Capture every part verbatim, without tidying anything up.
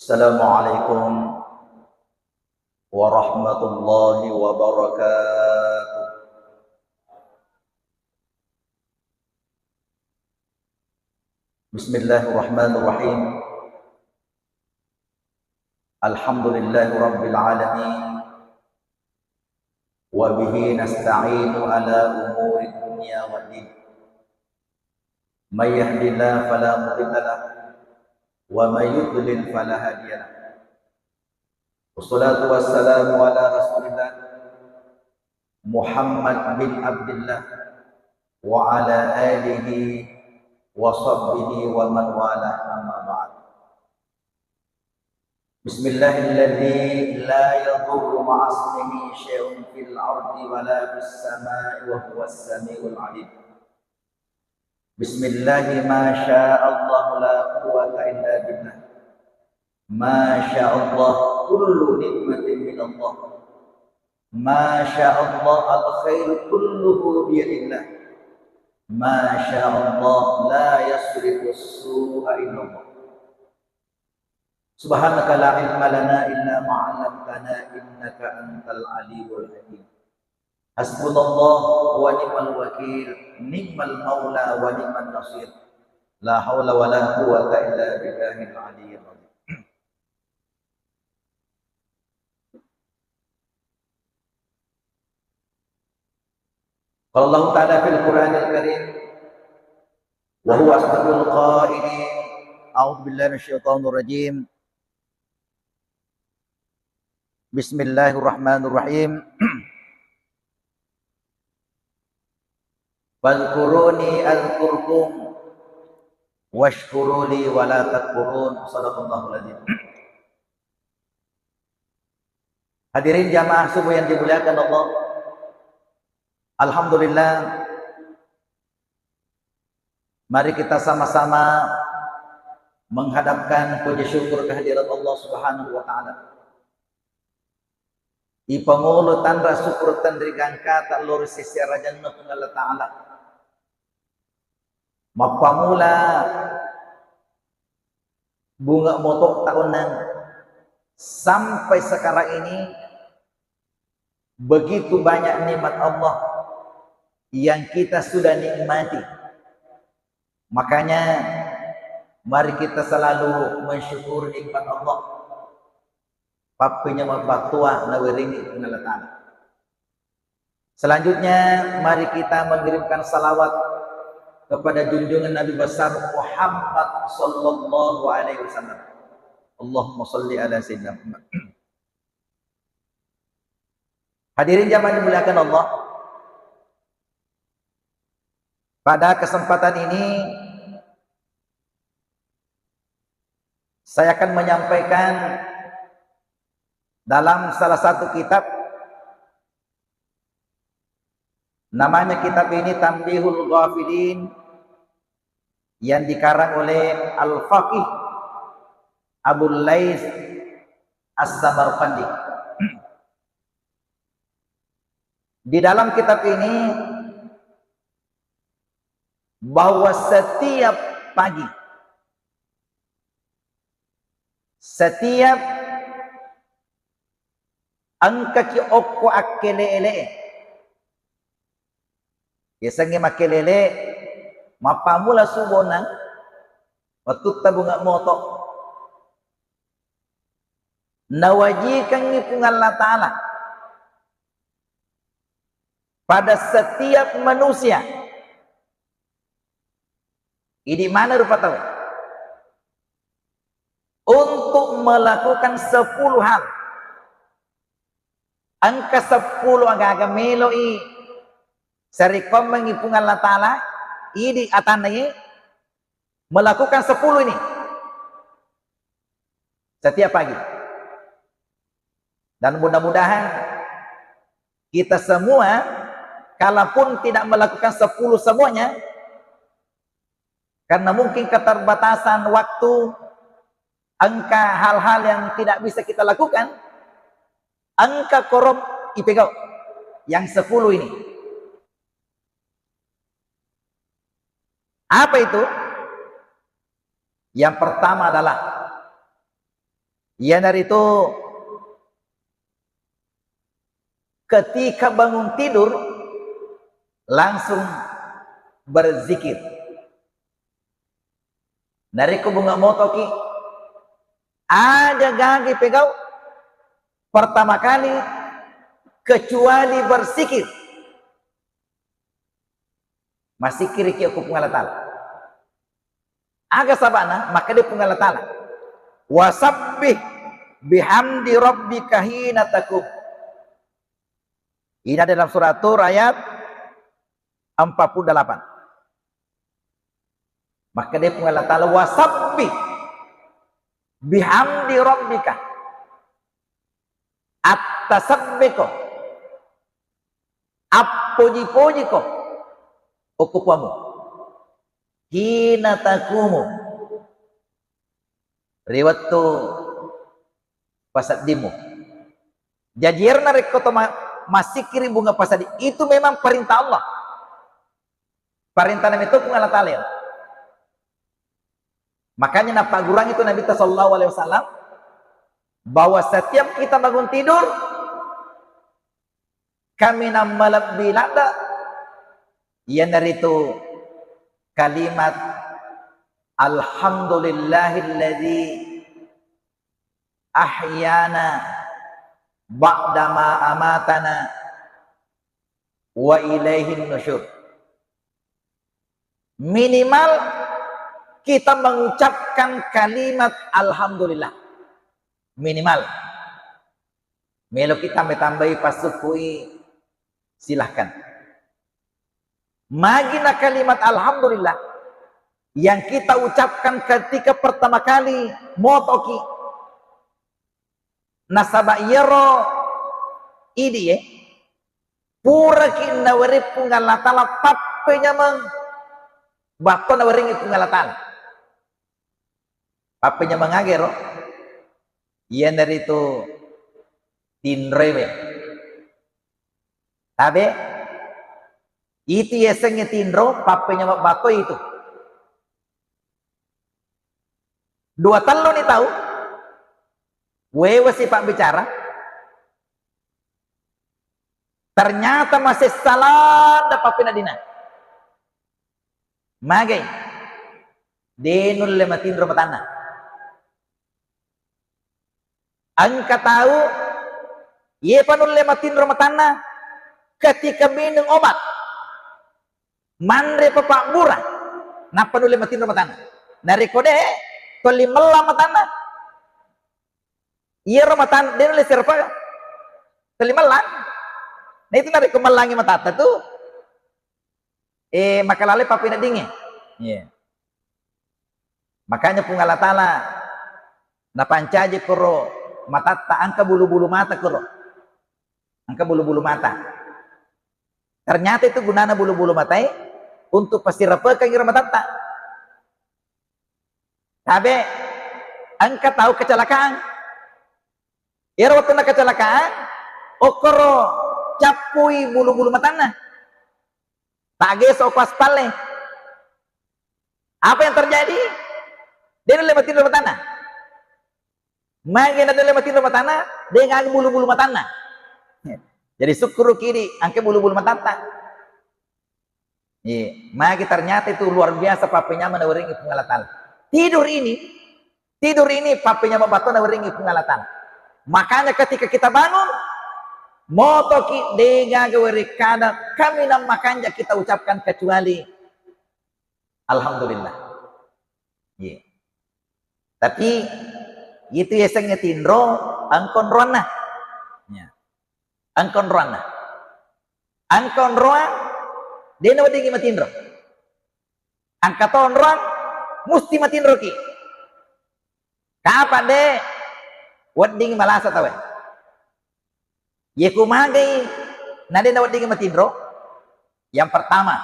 Assalamualaikum warahmatullahi wabarakatuh. Bismillahirrahmanirrahim. Alhamdulillahi rabbil alamin. Wa bihi nasta'inu ala umuri dunya waddin. May yahdillahu fala mudilla lahu, wa may yudlil fala hadiya lahu. Wassalatu wassalamu ala Rasulillah Muhammad bin Abdillah wa ala alihi wa sahbihi wa man walah, amma ba'd. Bismillahilladzi la yadurru ma'asmihi syai'un fil ardi wa la fis sama'i wa huwas sami'ul alim. Bismillahi ma sya Allah la quwwata illa billah. Ma sya Allah kullu nikmatin min Allah. Ma sya Allah al khairu kulluhu biyadillah. Ma sya Allah la yasrifu su'a illallah. Subhanaka la ilma lana illa ma 'allamtana innaka antal alimul hakim. Hasbunallah wa ni'mal wakil, ni'mal maula wa ni'man nasir. La haula wa la quwwata illa billahil aliyyil azim. Qala Allahu ta'ala fil Qur'anil Karim, wa huwa asdaqul qailin. A'udzu billahi minasyaitonir rajim. Bismillahirrahmanirrahim. Fadhkuruni adzkurkum wasykuruli wa la takfurun. Sadaqallahul adzim. Hadirin jamaah subuh yang dimuliakan Allah. Alhamdulillah, mari kita sama-sama menghadapkan puji syukur kehadirat Allah Subhanahu wa Ta'ala. Ipangolo tanra syukur tenri gangkata lao ri sese arajanna Puang Allah Ta'ala. Mappamula bunga moto'ta onnang sampai sekarang ini, begitu banyak nikmat Allah yang kita sudah nikmati. Makanya, mari kita selalu mensyukur nikmat Allah. Pappenyameng battoa nawerengngi Puang Allah Ta'ala. Selanjutnya, mari kita mengirimkan salawat kepada junjungan Nabi besar Muhammad sallallahu alaihi wasallam. Allahumma salli ala sayyidina Muhammad. Hadirin jamaah dimuliakan Allah, pada kesempatan ini saya akan menyampaikan dalam salah satu kitab, namanya kitab ini Tanbihul Ghafilin, yang dikarang oleh Al-Faqih Abul Lais As-Samarqandi. Di dalam kitab ini, bahwa setiap pagi, setiap engkaki okko akkele-ele, yasengnge makkele-ele, mappammula subona, wettutta bunga moto, nawajikangngi Puang Allah Ta'ala pada setiap manusia, idi mana rupa tau, untuk melakukan sepuluh hal. Engka sepuluh aga-aga meloi sarekkoammengngi Puang Allah Ta'ala, idi atanna ye, melakukan sepuluh ini setiap pagi. Dan mudah-mudahan kita semua, kalaupun tidak melakukan sepuluh semuanya, karena mungkin keterbatasan waktu, engka hal-hal yang tidak bisa kita lakukan, engka korop ipegau yang sepuluh ini. Apa itu? Yang pertama adalah Iyanaritu ketika bangun tidur, langsung berzikir. Narekko bunga motoki, aja gaga pegau pertama kali kecuali berzikir. Massikkiriki okko Puang Allah Ta'ala. Aga sabana? Makkeda Puang Allah Ta'ala, "Wasabbih bihamdi rabbika hina takum." Ini ada dalam surah Tur ayat empat puluh delapan. Makkeda Puang Allah Ta'ala, "Wasabbih bihamdi rabbika." Attasabbeko, appoji-pojiko okko Puammu. Hina takumu, ri wettu paseddimmu. Jaji ero narekko to ma-, massikkiri bunga paseddi, itu memang perintah Allah. Perintahna metto Puang Allah Ta'ala. Makanya nappagurang itu Nabi sallallahu alaihi wasallam bahwa setiap kita bangun tidur, kaminang malebbi ladde, iyanaritu kalimat, "Alhamdulillahilladzi ahyana ba'dama amatana wa ilaihin nusyur." Minimal kita mengucapkan kalimat alhamdulillah. Minimal. Melo kita tambai-tambai, passukkui, silahkan. Magi na kalimat alhamdulillah yang kita ucapkan ketika pertama kali motoki. Nasaba iyaro idi e, puraki nawereng Puang Allah Ta'ala pappenyameng batto nawerengngi Puang Allah Ta'ala. Pappenyameng aga ero? Iyanaritu tinroe we. Tabe, itu yasengnge tinro, pappenyameng batto itu. Dua telluni tau, wewe sipabbicara, ternyata masessa ladde pappeneddinna. Magai, de nulle matinro matanna. Engka tau, yepa nulle matinro matanna, ketika minum obat, manre papabbura, nappa nulle matinro matanna. Narekko de, toli mellang matanna. Iyaro matanna de nulle sirpa, toli mellang. Nah, itu narekko mellangi matatta tu, eh, makalalai pappeneddingnge. Iya. Makanya Puang Allah Ta'ala napancaji koro matatta, engka bulu-bulu mata koro. Engka bulu-bulu mata. Ternyata itu gunana bulu-bulu matae untuk pasirapekang iro matatta. Tabe, engka tau kecelakaan. Iyaro wettunna kecelakaan, okkoro cappui bulu-bulu matanna. Tageso ko aspalle. Apa yang terjadi? De nulle matinro matanna. Magi na de nulle matinro matanna, de gaga bulu-bulu matanna. Jadi sukkuruki idi, engka bulu-bulu matatta. Iya, magi ternyata itu luar biasa pappenyameng nawerengngi Puang Allah Ta'ala. Tidur ini, tidur ini pappenyameng batto nawerengngi Puang Allah Ta'ala. Makanya ketika kita bangun, motoki de gaga werekkada kaminang makanja kita ucapkan kecuali alhamdulillah. Iya. Tapi itu yasengnge tinro engka onroanna. Ya. Engka onroanna. Engka onroang de naweddingngi matinro. Engka to onroang musti matinroki. Kapa de weddingngi malasa tauwe. Ye ku magai na de naweddingngi matinro, yang pertama,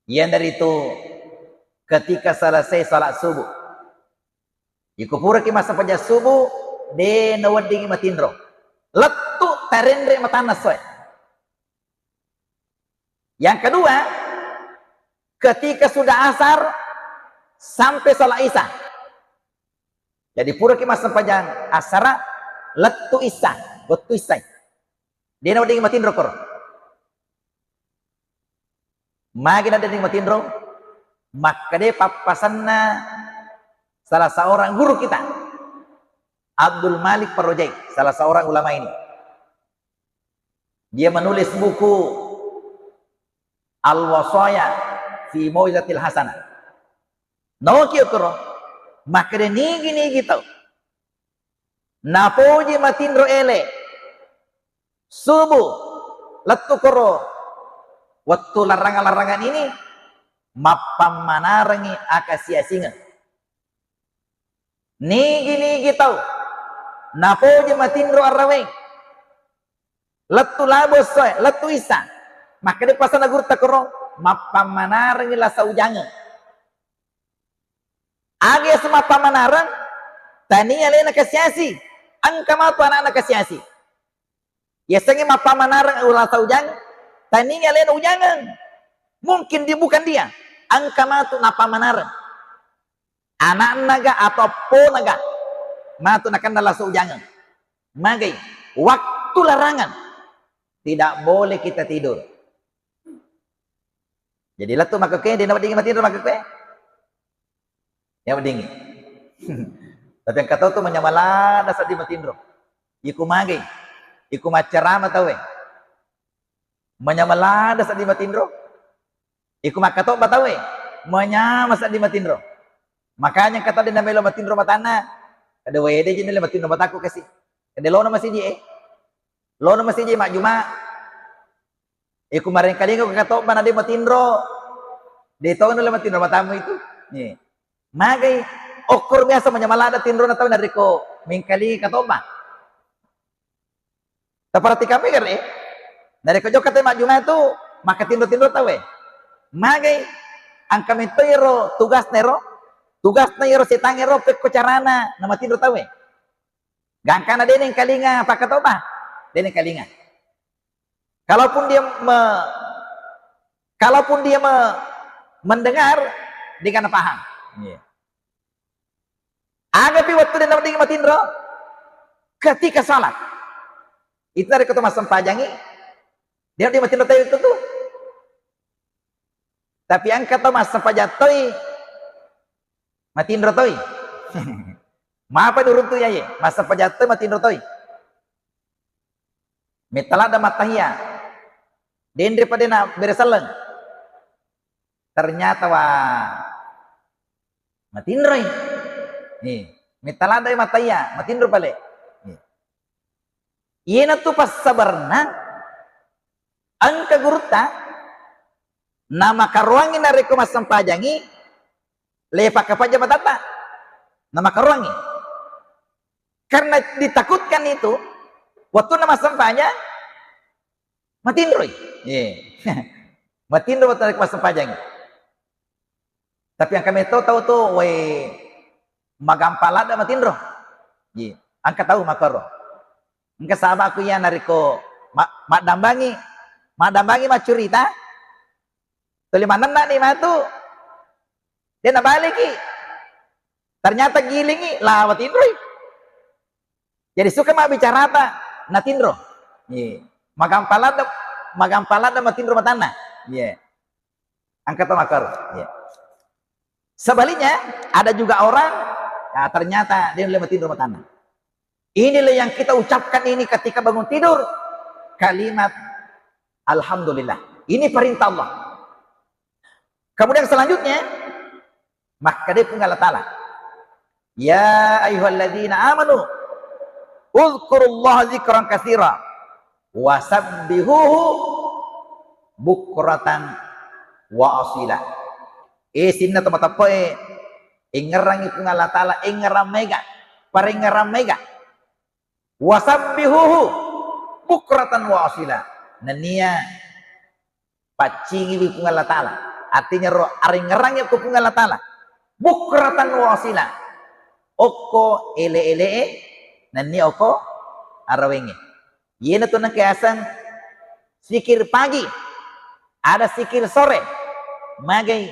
iyanaritu ketika selesai salat subuh. Iko puraki massempajang subuh, de naweddingngi matinro. Lettu tarenre matanna essoe. Yang kedua, ketika sudah asar sampai salat isya. Jadi puraki massempajang asara, lettu issa, wettu issai. De' nawedding matinro koro. Magi nawedding matinro? Makkeda pappasenna salah seorang guru kita, Abdul Malik Parojai, salah seorang ulama ini. Dia menulis buku Al-Wasaya fi Mau'izatil Hasanah. Naoki koro, makkeda nigi-nigi tau napoji matinro ele, subuh, lettu koro, wettu larrangang-larrangang ini, mappammanarengngi akasiasingeng. Nigi-nigi tau napoji matinro araweng, lettu labo essoe, lettu issa, makkeda pasana gurutta koro, mappammanarengngi lasa ujangeng. Aga yaseng mappamanareng? Tania alena kasiasi, engka matu anakna kasiasi. Yasengnge mappamanareng lasa ujang, tania alena ujangeng. Mungkin dia, bukan dia, engka matu nappamanareng. Anakna ga atau eppona ga matu nakenna lasa ujangeng. Magai? Waktu larangan tidak boleh kita tidur. Jadi lettu makkekkuae, de' naweddingngi matinro makkekkuae. Ya weddingngi. Tapi engka tau tu manyameng ladde' sedding matinro. Iko magai? Iko maccarama tauwe. Manyameng ladde' sedding matinro. Iko makkatobba tauwe. Manyameng sedding matinro. Makanya engka tau de' namelo matinro matanna. Kada wede ji nile matinro matakku kasi. Kada lono masiji e. Lono masiji majjuma. Iko marengkalinga ko katobba na de' matinro, de' tona le matinro matamu itu. Ye. Magai? Okkoro biasa manyameng ladde' tinrona tau narekko mengkalinga katobba. Taperhatikan mega re, narekko jokka te majjuma tu makkatinro-tinro tauwe. Magai? Engka metto ero tugasna ero, tugasna ero setang ero pekko carana namatinro tauwe. Gangkana de' nengkalinga pakkatobba, de' nengkalinga. Kalaupun dia me-, kalaupun dia me-, mendengar, de' gana paham. Iya. Agapi wettu de' nawedding matinro? Ketika salat. Itu narekko to massempajangi, de' nawedding matinro tau itu tu. Tapi engka to massempajang toi, matinro toi. Mapa nuruntu yaye, massempajang toi, matinro toi. Metta ladde' mattahiya. Denre pada na bere selleng. Ternyata wa matinroi. Nih, metta ladde' mattahiya, matinro pale. Nih. Iyanatu passabarna engka gurutta namakaroangngi narekko massempajangi, le pakkapajang matatta. Namakaroangngi. Karena ditakutkan itu, wettunna massempajang, matinroi. Ye. Matinro wettu narekko massempajangi. Tapi engka metto tau tu, woi, magampang ladde' matinro. Ye. Engka tau makkoro. Engka sahaba'ku iya narekko ma-, maddambangi, maddambangi maccurita, tuli manenna'ni matu. De' nabaliki. Ternyata gilingi, la matinroi. Jadi suka mabbicarata, natinro. Iya. Magampang ladde', magampang ladde' matinro matanna. Iya. Engka to makkoro. Iya. Sebaliknya, ada juga orang, nah, ternyata de' nulle matinro matanna. Inilah yang kita ucapkan ini ketika bangun tidur, kalimat alhamdulillah. Ini perintah Allah. Kemudian selanjutnya, makkeda Puang Allah Ta'ala, "Ya ayyuhalladzina amanu, udzkurullaha dzikran katsira, wasabbihuhu bukratan wa asila." Eh, sininna to mateppe'e, engngerangngi Puang Allah Ta'ala, engngerang maega, parengngerang maega. Wasabbihuhu bukratan wa asila. Nennia paccingiwi Puang Allah Ta'ala. Artinya ro, arengngerangngi ko Puang Allah Ta'ala. Bukratan wa asila. Okko ele-ele'e, nennia okko arawengnge. Iyanatu nengka yaseng zikir pagi, ada zikir sore. Magai?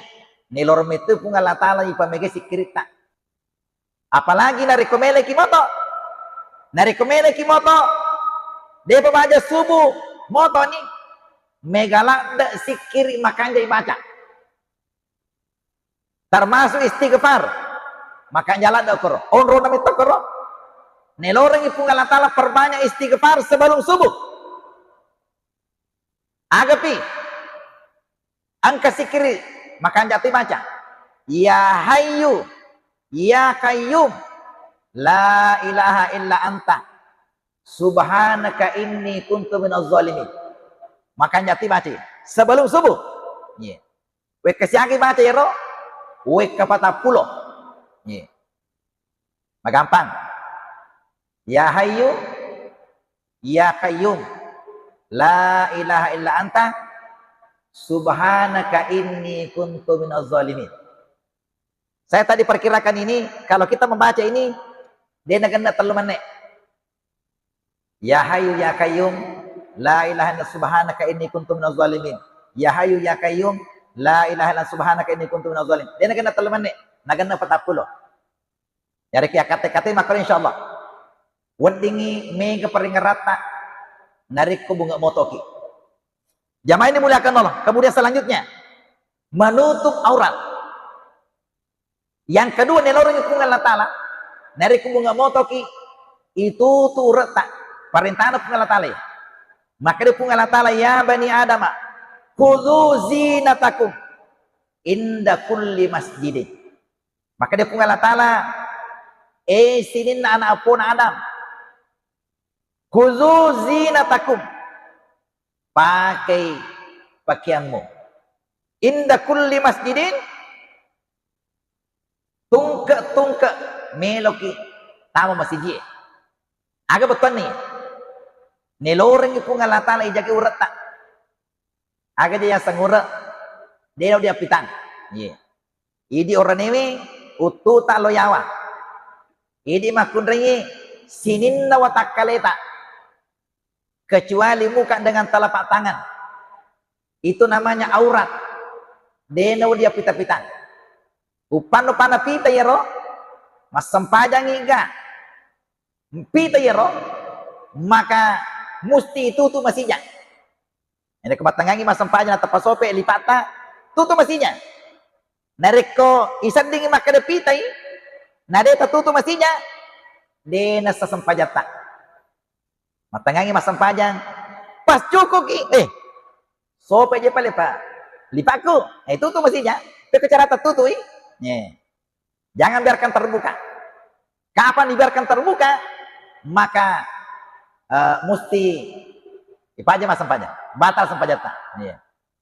Nilor metu Puang Allah Ta'ala ipamegai sikkiritta. Apalagi narekko meleki moto. Narekko meleki moto, depa baja subuh, moto ni, mega ladde sikkiri makanja ibaca. Termasuk istighfar. Makanja ladde koro. Onrona metto koro. Nelorengi Puang Allah Ta'ala perbanyak istighfar sebelum subuh. Agapi. Engka sikkiri makanja tu ibaca. Ya Hayyu, Ya Qayyum, la ilaha illa anta, subhanaka inni kuntu minaz zalimin. Makanja tu ibaca sebelum subuh. Iya. Wekka siaga ibaca ero? Wekka patappulo. Iya. Magampang. Ya Hayyu, Ya Qayyum, la ilaha illa anta, subhanaka inni kuntu minaz zalimin. Saya tadi perkirakan ini, kalau kita membaca ini, de nagenna tellu menne. Ya Hayyu, Ya Qayyum, la ilaha illa subhanaka inni kuntu minaz zalimin. Ya Hayyu, Ya Qayyum, la ilaha illa subhanaka inni kuntu minaz zalimin. De nagenna tellu menne, nagenna patappulo. Yarekki akkate-kate makkoro, insyaallah weddingngi mega paringeratta narekko bunge motoki. Jamaah ini dimuliakan Allah. Kemudian selanjutnya, menutup aurat. Yang kedua, nelorengi Puang Allah Ta'ala, narekko bunge motoki, itutu uretta. Parentana Puang Allah Ta'ala. Makkeda Puang Allah Ta'ala, "Ya bani Adama, khudzu zinatakum inda kulli masjidin." Makkeda Puang Allah Ta'ala, "Eh, sininna anak apona Adam, khudzu zinatakum, pakai pakaianmu. Inda kulli masjidin, tungke-tungke meloki tama masijie." Aga bettuanni? Nelorengi Puang Allah Ta'ala ijagai uretta. Aga je yaseng ure? De nau diappitang. Iya. Idi oranewe uttuta lo yawa. Idi makkunraie sininna watakkaleta. Kecuali muka dengan telapak tangan. Itu namanya aurat. De nau diappita-pitang. Uppanno pana pita yero, massempajangi ga. Pita yero, maka musti tutu masija. Ini kemattengangi massempajang na tappa sope lipatta, tutu masija. Narekko iseddingi makkeda pitai, na de tatutu masija, de nassa sempajatta. Mattengangi massempajang, pas cukuki, eh, sope je pale pa lipakku, eh, tutu masija. Pekko carata tutui? Eh. Jangan biarkan terbuka. Kapan dibiarkan terbuka, maka, eh, musti ipaja massempajang, batal sempajatta. Iya.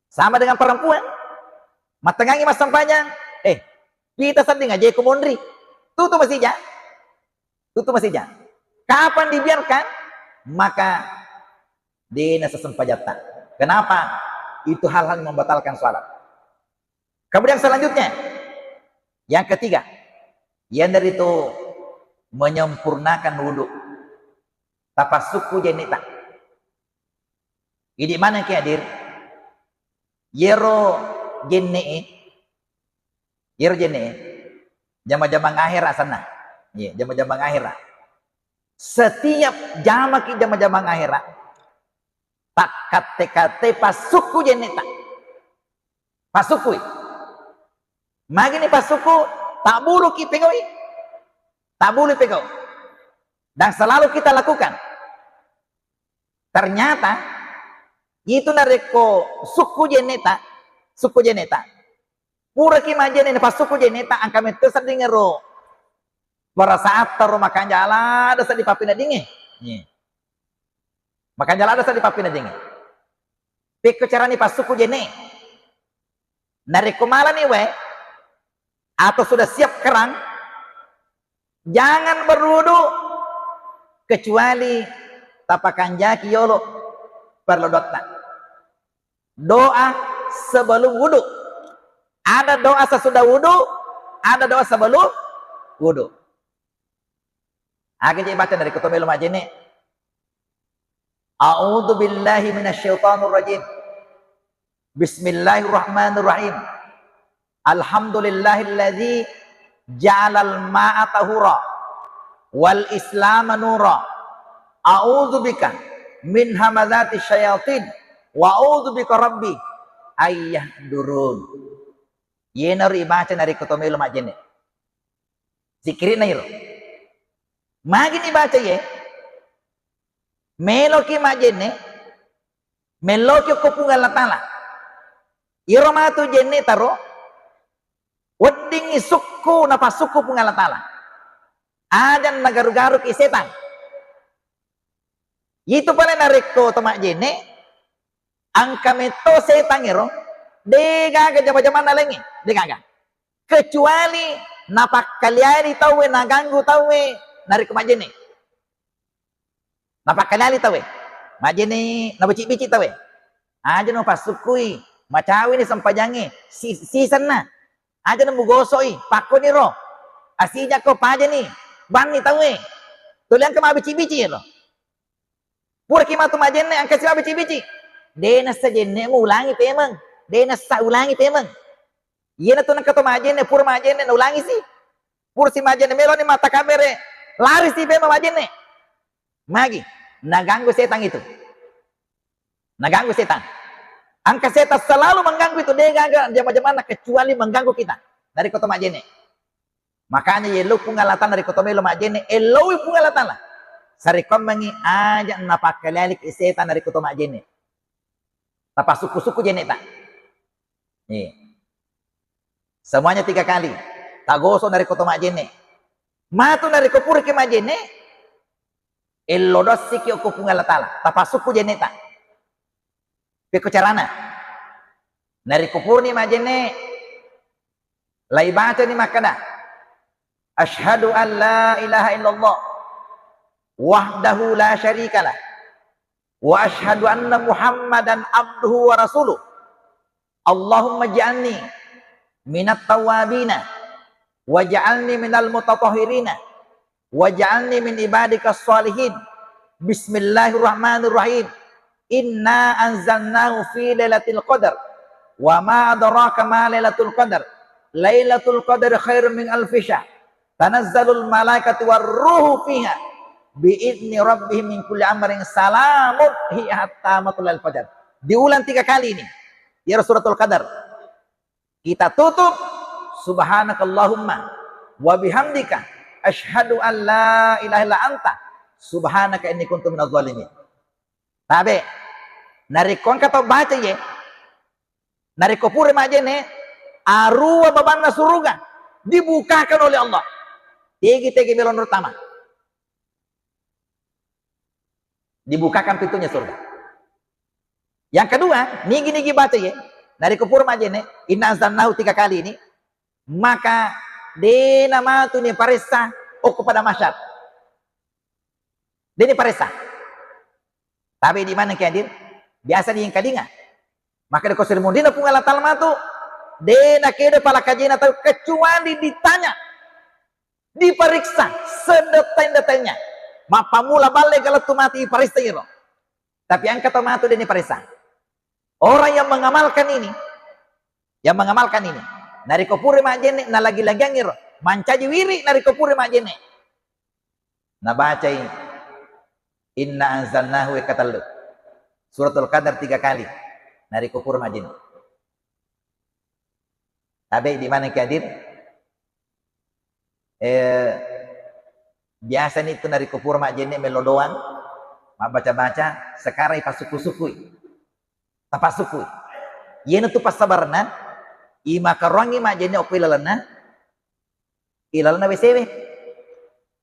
Sama dengan perempuan, mattengangi massempajang, eh, pita sedding aja ku monri, tutu masija, tutu masija. Kapan dibiarkan, maka de nassa sempajatta. Kenapa? Itu hal-hal yang membatalkan salat. Kemudian selanjutnya, yang ketiga, iyanaritu menyempurnakan wudu. Tapassukku jenneta. Idi maneng ki hadir? Yero jenne'e, yero jenne'e, jama-jamang akhera asenna. Iya, jama-jamang akhera. Setiap jamaki jama-jamang akhera, takkatte-katte passukku jenneta. Passukkui. Magini passukku, tabbuluki pegau'i. Tabbului pegau. Dan selalu kita lakukan. Ternyata, itu narekko sukku jenneta, sukku jenneta, puraki majjenne napassukku jenneta, engka metto sedding ero perasaatta ro makanja ladde seddi pappeneddingnge. Iya. Makanja ladde seddi pappeneddingnge. Pekko carani passukku jenne? Narekko malani wae atau sudah siap kerang, jangan berwudu kecuali tapakanjaki yolo perlu doatta. Doa sebelum wudu. Ada doa sesudah wudu, ada doa sebelum wudu. Aga je baca dari ketomelo majene. A'udzu billahi minasyaitonir rajim. Bismillahirrahmanirrahim. Alhamdulillahilladzi ja'alal ma'a tahura. wal Islama nura, a'udzubika min hamazati syayatin, wa a'udzubika rabbi ayyahdurun. Yenaro ibaca narekko to melo majjenne. Zikkiri'na iro. Magi nibaca ye? Meloki majjenne, melloki okko Puang Allah Taala. Iyaro matu jenne taro, weddingngi sukku napassukku Puang Allah Taala. Aja nagaru-garuki setang. Itu pale narekko to majjenne, engka metto setang ero, de gaga jama-jamanna laingnge, de gaga. Kecuali napakkaliali tauwe, naganggu tauwe, narekko majjenne. Napakkaliali tauwe. Majjenne nabici-bici tauwe. Aja no passukkui, macawini sempajangnge, si-, sisenna. Aja no mugosoi, pakkoniro. Asijakko pajani, banni tauwe. Tuli engka mabici-bici ero. Puraki matu majjenne, engkasi mabici-bici. De nassa jennemu ulangi pemeng. De nassa ulangi pemeng. Iyanatu nengka to majjenne, pura majjenne naulangisi. Purasi majjenne meloni mattakabbere, larisi pemeng majjenne. Magi, naganggu setang itu. Naganggu setang. Engka setang selalu mengganggu itu, de gaga jama-jamanna kecuali mengganggu kita. Narekko to majjenne. Makanya yello Puang Allah Taala narekko to melo majjenne, ellowi Puang Allah Taala. Sarekkoammengngi aja napakkalialiki setang narekko to majjenne. Tapassukku-sukku jenneta. Iya. Semuanya tiga kali. Tagoso narekko to majjenne. Matu narekko puraki majjenne, ello dossiki okko Puang Allah Taala. Tapassukku jenneta. Pekko carana? Narekko purani majjenne, laibacani makkeda, "Asyhadu an la ilaha illallah wahdahu la syarikalah, wa asyhadu anna Muhammadan abduhu wa rasuluh. Allahumma ij'alni minat tawwabina, waj'alni minal mutatahhirina, waj'alni min ibadika shalihin. Bismillahirrahmanirrahim. Inna anzalnahu fi lailatul qadar. Wa ma adraka ma lailatul qadar. Lailatul qadar khairum min alfi syahr. Tanazzalul malaikatu war ruhu fiha bi idzni rabbihim min kulli amrin salamun hiya hatta matla'il fajar." Diulang tiga kali ini. Ya Suratul Qadar. Kita tutup, "Subhanakallahumma wa bihamdika, asyhadu an la ilaha illa anta, subhanaka inni kuntu minaz zalimin." Tabe, narekko engka tau baca ye, narekko pura majjenne, arua babanna suruga dibukakan oleh Allah. Tegi-tegi melo tama. Dibukakan pintunya surga. Yang kedua, nigi-nigi baca ye, narekko pura majjenne, "Inna anzalnahu" tiga kali ini, maka dena matu ni paressa okko pada masyar. Deni paressa. Tapi di mana ki hadir? Biasa diingkalinga. Maka di kosir mundina Puang Allah Taala matu, dena kedo pala kajena tau kecuali ditanya. Dipariksa sedetail-detailnya. Mappamula balle galettu mati ipariksa iro. Tapi engka tau matu deni pariksa. Orang yang mengamalkan ini, yang mengamalkan ini, narekko pura majjenne, nalagi-lagiang iro, mancaji wiri narekko pura majjenne. Nabacai, "Inna anzalnahu" wekka tellu. Suratul Qadar tiga kali. Narekko pura majjenne. Tabe di mana ki hadir? Eh, biasa ni tu narekko pura majjenne melo doang, mabbaca-baca, sekarang ipasukku-sukkui. Tapasukku. Iyanatu passabarenna, imakaroangngi majjenne okko ilalenna, ilalenna W C W.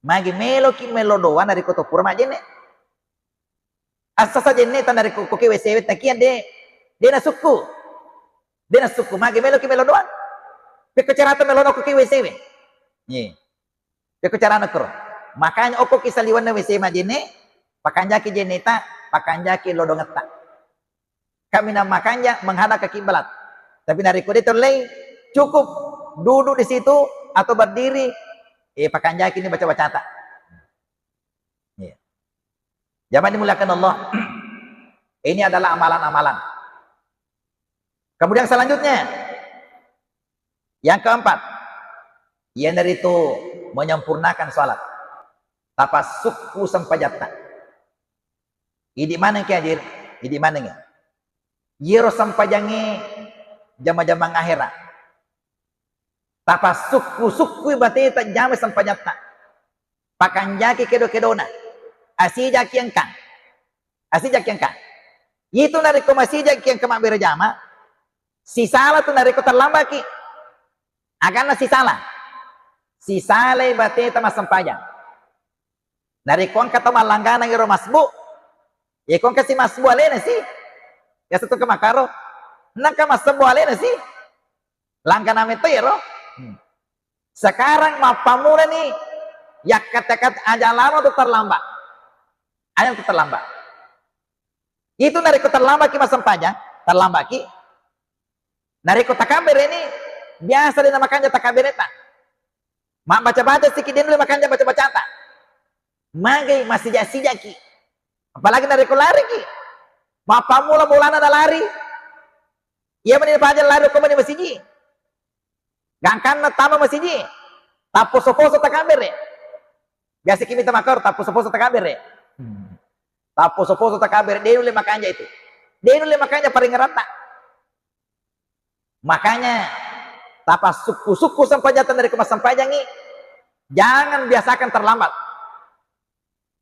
Magi meloki melo doang narekko to pura majjenne. Assasa jenneta narekko okkoki W C W takia de, de nasukku. De nasukku, magi meloki melo doang. Pekko carata melo okkoki W C W. Ye. Pekko carana koro. Makanya okkoki saliwenna W C W majjenne, pakanjaki jenneta, pakanjaki lodongetta. Kaminang makanja menghadap ke kiblat. Tapi narekko de tollei, cukup duduk di situ atau berdiri, eh, pakanjaki ni baca-bacata. Iya. Jamaah dimuliakan Allah, ini adalah amalan-amalan. Kemudian selanjutnya, yang keempat, iyanaritu menyempurnakan salat. Tapassukku sempajatta. Idi maneng ki hadir, idi maneng. Yero sempajangnge jama-jamang akhera. Tapassukku-sukkui bateta jama sempajatta. Pakanjaki kedo-kedona. Asijaki engkang. Asijaki engkang. Itu narekko masijaki engka mabbere jama, sisala tu narekko terlambaki. Aganna sisala. Sisalai bateta massempajang. Narekko engka tau mallangganang ero masbu, yeko engka si masbu alena si. Biasa tu ke makaro. Nengka massebbu alena si. Langkana metto ero. Hmm. Sekarang mappamulani yakkat-yakkat aja lama tu terlambat. Aja tu terlambat. Itu narekko terlambatki massempajang, terlambatki. Narekko takabbereni, biasa de namakanja takabbereta. Mabbaca-baca siki de nulle makanja baca-bacata. Magai masija-sijaki. Apalagi narekko lariki. Mappammula bolana nalari. Iya meni paja lari ko meni masiji. Gangkanna tama masiji. Tapposo-poso takabbere. Biasa ki mita makaro tapposo-poso takabbere. Hmm. Tapposo-poso takabbere, de nulle makanja itu. De nulle makanja paringeratta. Makanya tapassukku-sukku sempajatta narekko massempajangi, jangan biasakan terlambat.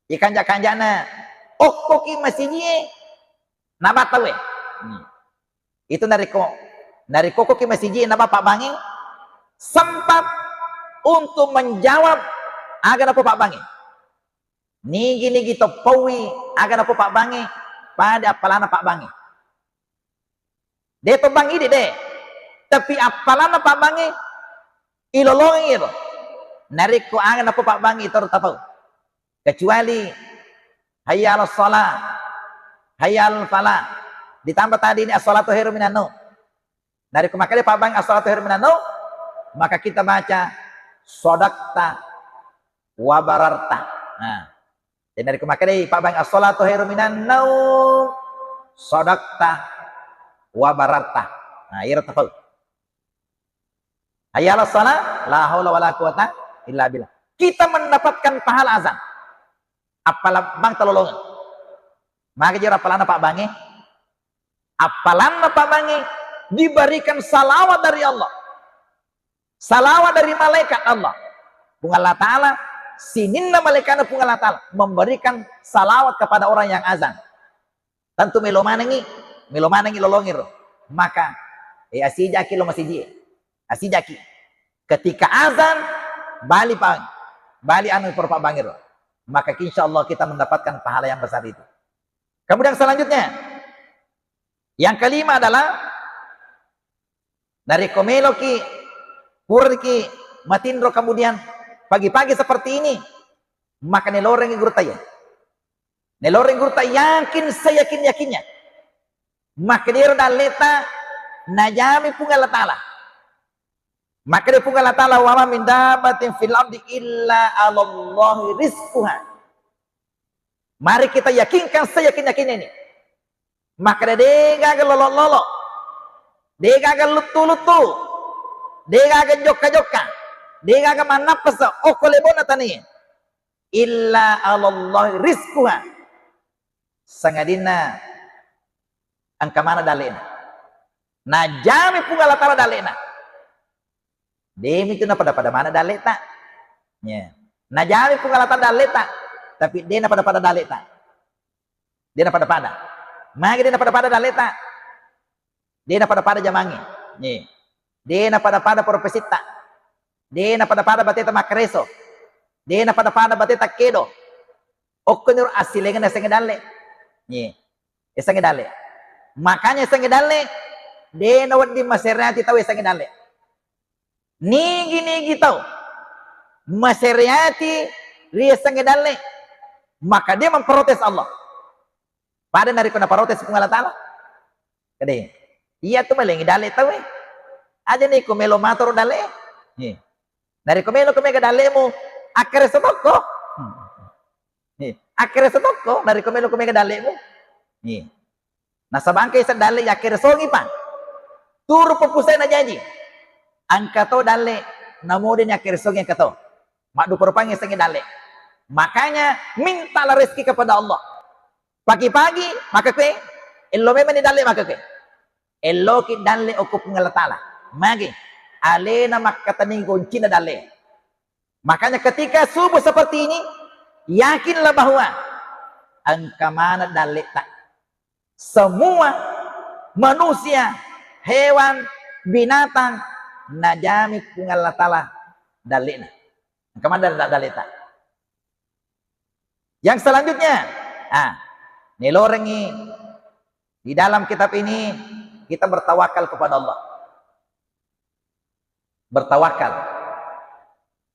Ikanja-kanjana okkoki masijie naba tauwe. Hmm. Itu narekko, narekko okkoki masijie naba pabbangi, sempat untuk menjawab aga napau pabbangi. Nigi-nigi toppaui aga napau pabbangi, pada appalana pabbangi. De to bang idi de. Tapi appalanna pabbangi ilolongi ero. Narekko aga napau pabbangi toro tapau. Kecuali hayya 'alas shalah, hayya 'alal falah. Ditambah tadi ini as-shalatu khairum minan naum. Narekko makkeda pabbangi as-shalatu khairum minan naum, maka kita baca shadaqta wa bararta. Nah, jadi narekko makkedai pabbangi as-shalatu khairum minan naum, shadaqta wa bararta. Nah, iyaro tafau. Hayya 'alas shalah, la haula wala quwata illa billah. Kita mendapatkan pahala azan. Appala bang talolongeng. Maka jero appalanna pabbangi. Appalanna pabbangi diberikan salawat dari Allah. Salawat dari malaikat Allah. Puang Allah Ta'ala, sininna malaikatna Puang Allah Ta'ala memberikan salawat kepada orang yang azan. Tentu melo manengi, melo manengi lolongiro. Maka, eh, asijaki lo masijie. Asijaki. Ketika azan, bali pang, bali anu pura pabbangiro. Maka insya Allah kita mendapatkan pahala yang besar itu. Kemudian selanjutnya, yang kelima adalah narekko meloki puraki matinro kemudian pagi-pagi seperti ini, maka nelorengi gurutta iya. Nelorengi gurutta yakin seyakin-yakinnya. Maka dero dalleta najami Puang Allah Ta'ala. Maka dero Puang Allah Ta'ala, "Wa ma min dabbatin fil ardi illa 'alallahi rizquha." Mari kita yakinkan seyakin-yakinnya ini. Maka de gaga lolo-lolo, de gaga luttu-luttu, de gaga jokka-jokka, de gaga mannappasa okko lebona tania. Illa 'alallahi rizquha. Sangadinna engka mana dalle'na. Najami Puang Allah Ta'ala dalle'na. Demi tu napada-pada mana dalle'ta. Ya. Najami Puang Allah Ta'ala dalle'ta, tapi de napada-pada dalle'ta. De napada-pada. Magi de napada-pada dalle'ta. De napada-pada jamangnge. Ye. De napada-pada profesitta. De napada-pada bateta makkareso. De napada-pada bateta kedo. Okkoniro assilengenna yasengnge dalle. Ye. Yasengnge dalle. Makanya yasengnge dalle, de nawedding masereati tau yasengnge dalle. Nigi-nigi tau masereati ri yasengnge dalle, maka de memprotes Allah. Pada narekko naparotes Puang Allah Ta'ala. Kede. Iya tu malengi dalle tau e. Aja ni ko melo matoro dalle. Nih. Narekko melo ko mega dallemu, akkareso tokko. Nih. Akkareso tokko, narekko melo ko mega dallemu. Nih. Nasaba engka ise dalle yakkaresongi pa. Turu peppusena jaji. Engka to dalle namode ni akkaresongi engka to. Maddupa rupangngi yasengnge dalle. Makanya mintalah rezeki kepada Allah. Pagi-pagi maka kue, ello memang ni dalle maka kue. Elloki dalle okko Puang Allah Ta'ala. Magi, alena makkatenning goncina dalle. Makanya ketika subuh seperti ini, yakinlah bahwa engka maneng dalleta. Semua manusia, hewan, binatang, najami Puang Allah Ta'ala dallena. Engka maneng dalleta. Yang selanjutnya, ah, nelorengi di dalam kitab ini kita bertawakal kepada Allah. Bertawakal.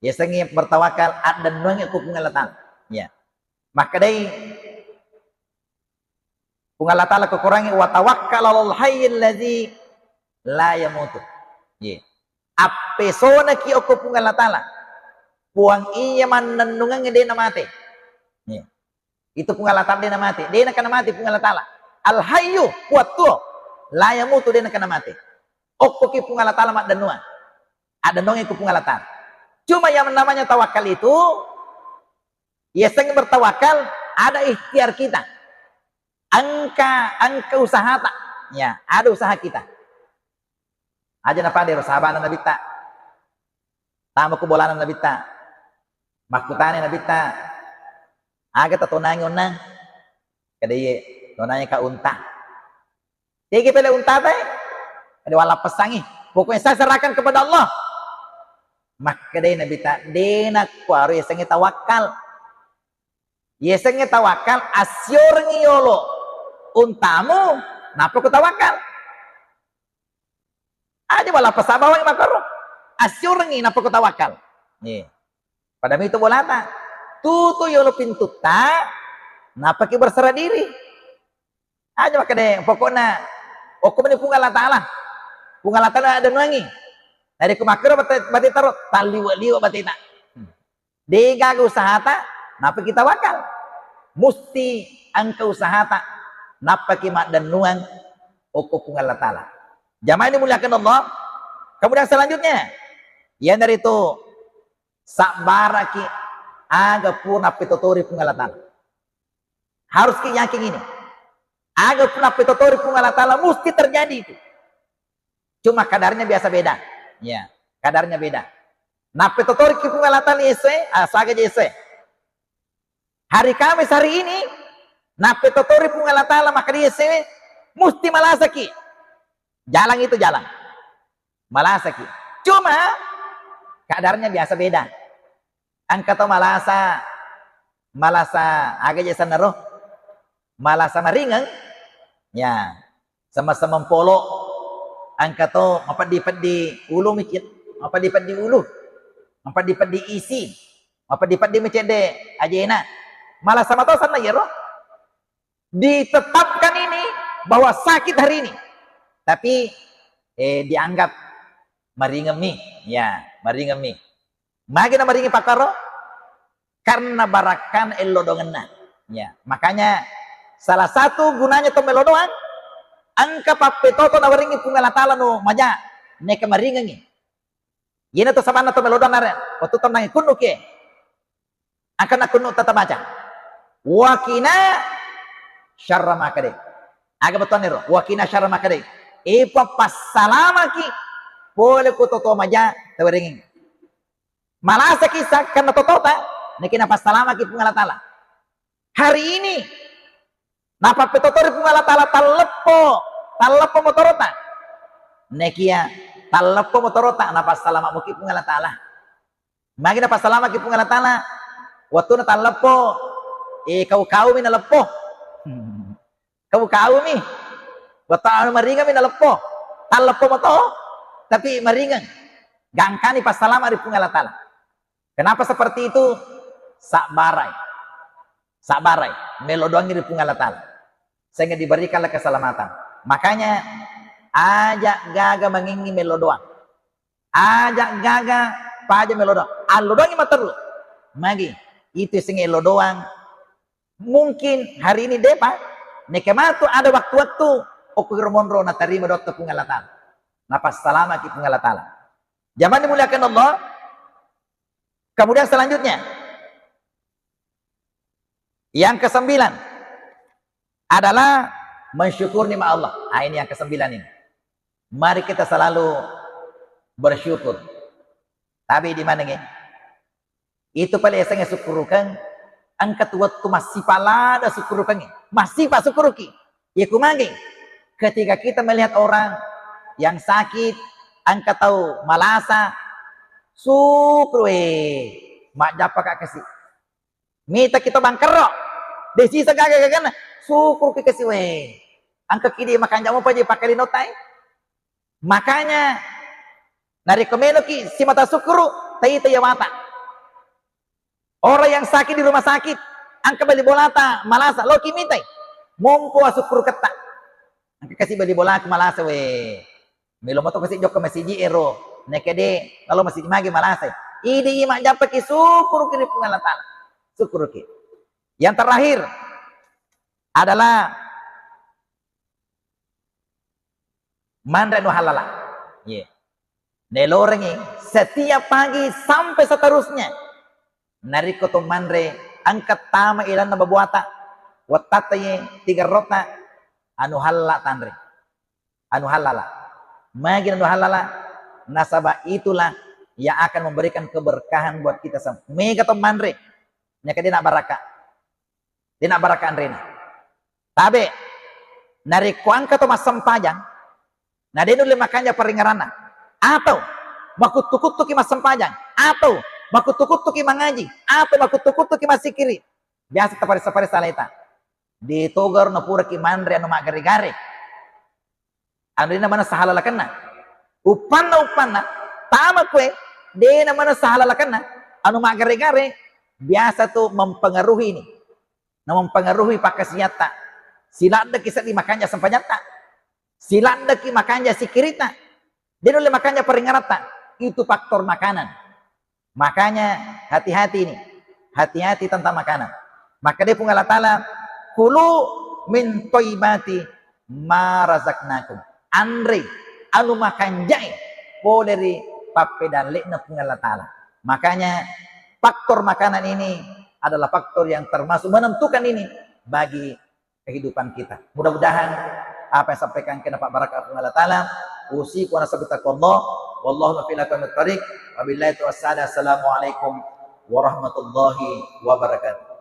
Yasengnge bertawakal, addennuangngi ku Puang Allah Ta'ala. Ya. Makkedai Puang Allah Ta'ala ko Korangnge, "Wa tawakkal 'alal hayyil ladzi la yamutu." Ye. Appesonaki okko Puang Allah Ta'ala. Puang iya mannennungeng de namate. Ye. Itu Puang Allah Ta'ala de namate. De nakana mate Puang Allah Ta'ala. Al Hayyu, kuat tuo. La yamutu, de nakana mate. Okkoki Puang Allah Ta'ala maddennuang. Addennuangngi ku Puang Allah Ta'ala. Cuma yang namanya tawakal itu, yasengnge bertawakal, ada ikhtiar kita. Engka, engka usahata. Ya, ada usaha kita. Aja napada ero sahabana Nabitta. Tama ku bolana Nabitta. Makkutana Nabitta, "Aga tatonangi onnang?" Kada iye, "Tonangi ka unta." Tegi pele unta te? Kada wala pesangi. Pokoknya saya serahkan kepada Allah. Makkedai Nabitta, "De nakkuaro yasengnge tawakal." Yasengnge tawakal, assiorengngi yolo untamu, nappa ko tawakal. Aja wala pasabawang makkoro. Assiorengngi nappa ko tawakal. Ye. Pada mitu bolata. Tutu yolo pintutta, nappaki berserah diri. Aja makkeda, pokokna okko meni Puang Allah Ta'ala. Puang Allah Ta'ala addennuangngi. Narekko makkero bate, bate taro, talliwe-liwe bateta. Degaga usahata, nappaki tawakal. Musti engka usahata, nappaki maddennuang okko Puang Allah Ta'ala. Jamaah dimuliakan Allah. Kemudian selanjutnya, iyanaritu sabbaraki aga pura nappetotori Puang Allah Ta'ala. Harus ki yakin ini. Aga pura nappetotori Puang Allah Ta'ala musti terjadi itu. Cuma kadarnya biasa beda. Ya, kadarnya beda. Nappetotori ki Puang Allah Ta'ala essoe, ah, saga je essoe. Hari Kamis hari ini, nappetotori Puang Allah Ta'ala maka di essoe, musti malasaki. Jalan itu jalan. Malasaki. Cuma kadarnya biasa beda. Engka to malasa, malasa aga je sennaro? Malasa maringeng. Ya, sama-sama polo. Engka to mapeddi-peddi ulu mikir, mapeddi-peddi ulu, mapeddi-peddi isi, mapeddi-peddi micedde ajena. Malasa mato senna yero. Ditetapkan ini bahwa sakit hari ini, tapi, eh, dianggap maringemmi, ya, maringemmi. Magi na maringi pakkaro? Karena barakkan ello dongenna. Ya, makanya salah satu gunanya to melo doang, engka pappetoto nawaringi Puang Allah Ta'ala no maja, neka maringengi. Iyana to sabanna to melo doang nare, waktu to nangi kunnuki. Akan aku nuk tata baca. Wakina syarra makade. Aga betuanna ro? Wakina syarra makade. Ipa passalamaki pole ku toto maja tawerengeng. Malasaki sakkanna totota, nakina passalamaki Puang Allah Ta'ala. Hari ini, napappetotori Puang Allah Ta'ala talleppo, talleppo motorota. Nekia talleppo motorota, napassalama muki Puang Allah Ta'ala. Magi napassalamaki Puang Allah Ta'ala? Wattuna talleppo, eh, kau-kaumi naleppo. Kau-kaumi. Wattu anu maringengmi naleppo. Talleppo mato, tapi maringeng. Gangkani passalama ri Puang Allah Ta'ala. Kenapa seperti itu? Sabbarai. Sabbarai. Melo doangi ri Puang Allah Ta'ala. Sehingga diberikanlah keselamatan. Makanya, aja gaga mangingi melo doang. Aja gaga paja melo doang. Allo doangi materru. Magi, itu sing elo doang. Mungkin hari ini depa, neke matu ada waktu-waktu, okko ro monro natarima doang Puang Allah Ta'ala. Napassalamaki Puang Allah Ta'ala. Jamaah dimuliakan Allah. Kemudian selanjutnya, Yang kesembilan adalah mensyukur nikmat Allah. Ah, ini yang kesembilan ini. Mari kita selalu bersyukur. Tapi di mana nge? Itu pale yasengnge sukkurukeng, engka tu wettu massipa lada sukkurukengnge. Massipa sukkuruki. Iya kumage? Ketika kita melihat orang yang sakit, engka tau malasa, sukkuru, eh, majjappa ka kasi. Mitaki to bangkerro. De sisa gaga-gaganna, sukkuruki kasi, we. Engka ki de makanja mopa je pakkalinota, eh. Makanya, narekko meloki simata sukkuru, taita yawata. Orang yang sakit di rumah sakit, engka bali bolata, malasa, loki mitai. Mompo asukkuruketta. Engka kasi bali bolaku malasa, we. Melo moto kasi jokka masiji ero. Nekede, kalau masiji magi malasa. Idi i majjappaki sukkuruki ri Puang Allah Ta'ala. Sukkuruki. Yang terakhir adalah manre anu halala. Iya. Nelorengi setiap pagi sampai seterusnya. Narekko to manre engka tama ilanna babuata, wattatta ye tiga rota, anu halala tanre. Anu halala. Magi anu halala? Nasaba itulah yang akan memberikan keberkahan buat kita semua. Mega to manre. Nyaka de na baraka. De na baraka anrena. Tabe, narekko engka to massempajang, na de nulle makanja paringeranna. Atau makuttu-kuttuki massempajang, atau makuttu-kuttuki mangaji, atau makuttu-kuttuki massikiri. Biasa taparessa-paressa aleta. De togaro napuraki manre anu maggare-gare. Anu de na manessa halalakenna. Uppanna, uppanna, tama kue, de na manessa halalakenna, anu maggare-gare, biasa tu mempengaruhi ini. Na mempengaruhi pakkasiatta. Siladdeki seddi makanja sempajatta. Siladdeki makanja sikirita. De nulle makanja paringaratta. Itu faktor makanan. Makanya hati-hati ini. Hati-hati tentang makanan. Maka de Puang Allah Ta'ala, "Kulu min thayyibati ma razaqnakum." Anre anu makanjae pole ri pappedalle'na Puang Allah Ta'ala. Makanya faktor makanan ini adalah faktor yang termasuk menentukan ini bagi kehidupan kita. Mudah-mudahan apa yang sampaikan kena Pak Barakah Puang Allah Ta'ala. Usiku wa nafsi bitaqwallah. Wallahu muwaffiq ila aqwamit thariq. Wabillahi taufiq. Assalamualaikum warahmatullahi wabarakatuh.